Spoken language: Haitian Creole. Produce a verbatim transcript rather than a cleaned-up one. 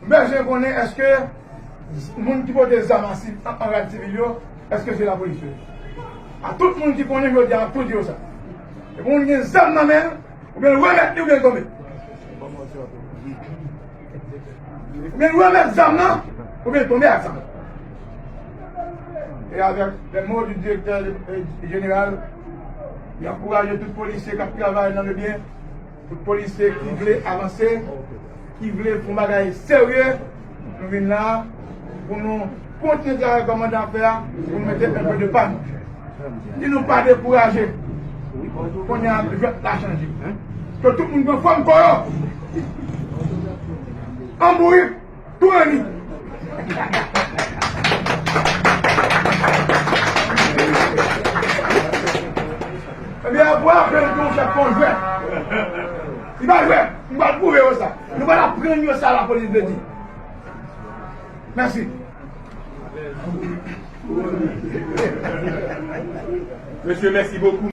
M bezwen konnen èske moun ki pote zam an, an rad sivil yo, èske se lapolis yo ye? A tout moun ki konnen, jodi a, m ap tou di yo sa. Depi yon moun gen zam nan men l, oubyen l remèt li, oubyen l tonbe. Oubyen l remèt zam nan, oubyen l tonbe ak zam nan. E avèk les mots du directeur, euh, général, li ankouraje tout polisye k ap travay nan le byen, tout polisye ki vle avanse, ki vle fè yon bagay serye, nou vin la pou nou kontinye travay kòmandan ap fè a, pou nou mete enpe de pa nou. Di nou pa dekouraje. Kounye a, jwèt la chanje. Ke tout moun pran fòm kò yo. An bourik, tou reni. Ebyen, apre, apre, nou te yon chèf kon jwèt. Li pa jwèt. M pral pwouve yo sa. Nou pral aprann yo sa lapolis vle di. Mèsi. Mesye, mèsi bokou.